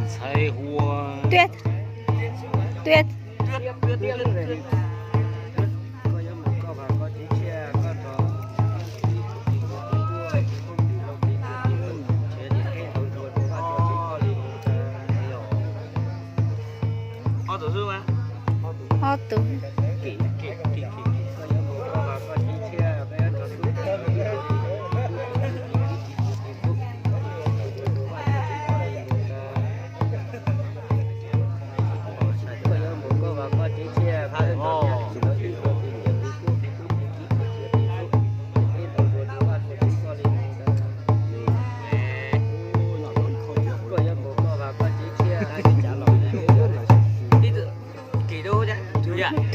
Ntxhais hu ua Tuyết. Tuyết. Ob tug.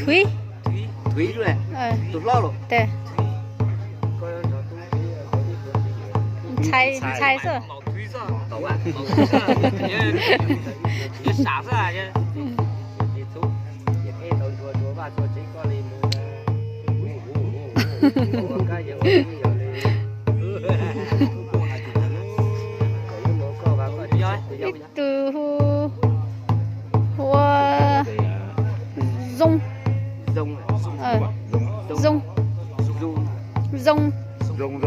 Thúy. Thúy. Tus hlob los? Ntxhais, ntxhais xwb. Ib tug hu ua Zoo. Zoo. Zoo.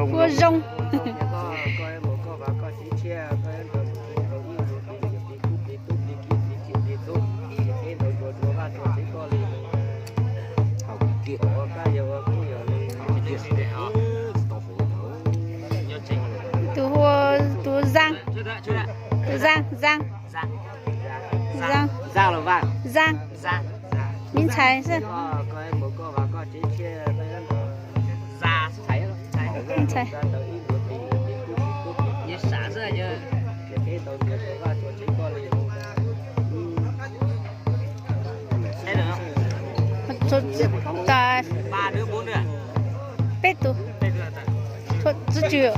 Hu ua Zoo. Tus hu ua, tus Zang. Tus Zang, Zang. Zang. Zang. Me ntxhais xwb. Me ntxhais. Peb tug. Txhua txhua tug.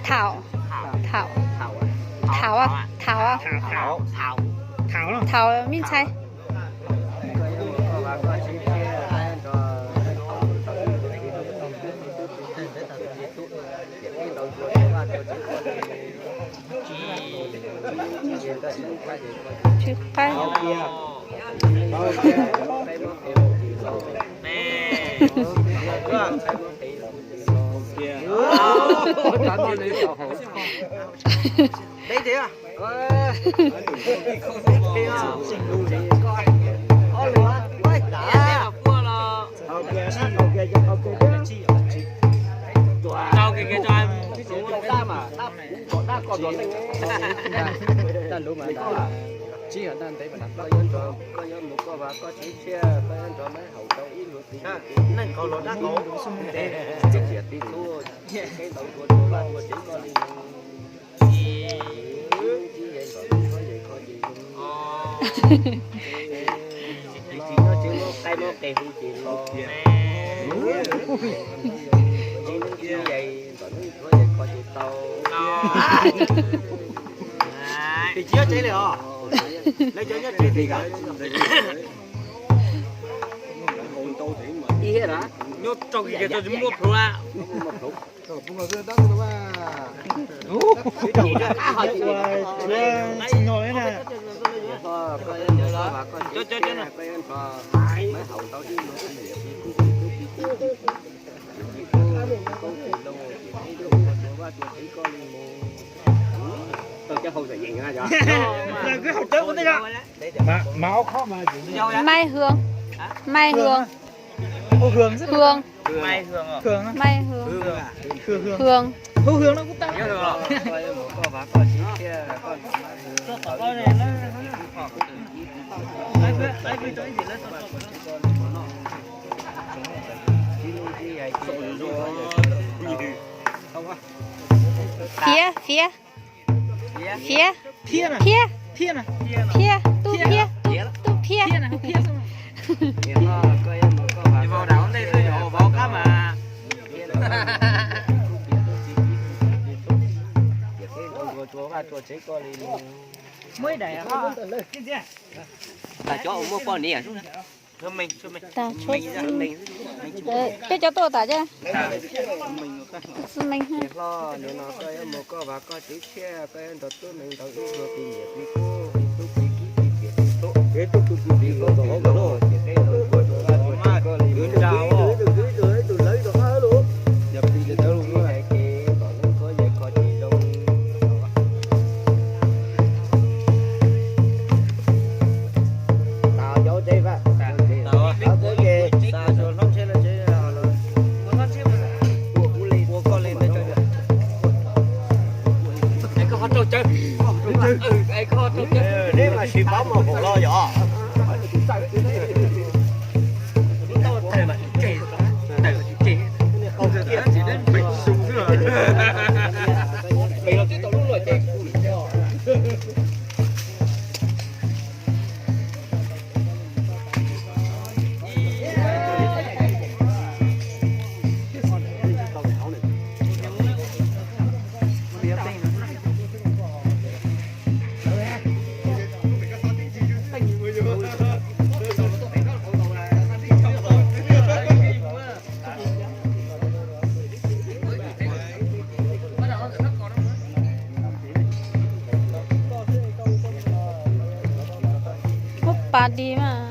Thaum. Thaum. Thaum. Thaum. Thaum me ntxhais. Tsis qab. Neej qau los dab qau. Tus tsis nyob tsev li os. Lawv cov nyob tsev li os. Nyob rau kiag tsis muaj plhuav. Mai Hương. Mai Hương. Hương. Mai Hương. Mai Hương. Hương. Hương. Fiab, fiab, fiab, thiab, thiab, tub thiab, tub thiab. Cov muaj poj niam. Peb cov tuaj tas cov xwb me. Hlo, nim no koj yuav mus koj vas koj tsev tshiab, koj yuav nrog tub nees nrog ib tug pi niam pi kub pi tub pi kib pi tiam pi tub. Peb tub tus pi pi los tom hauv kom los ces peb los ua rau vaj rau tsev koj li mus. Ib tug lawv ib tug qab lawm. Yog plis ces tawv lus hais ces kom neeg khuav yam kho tsis zoo. Tas cov tsev, tas cov tsev, ua koj li. Neb mas sis paub mus hauv los yog. Muab pas di mas.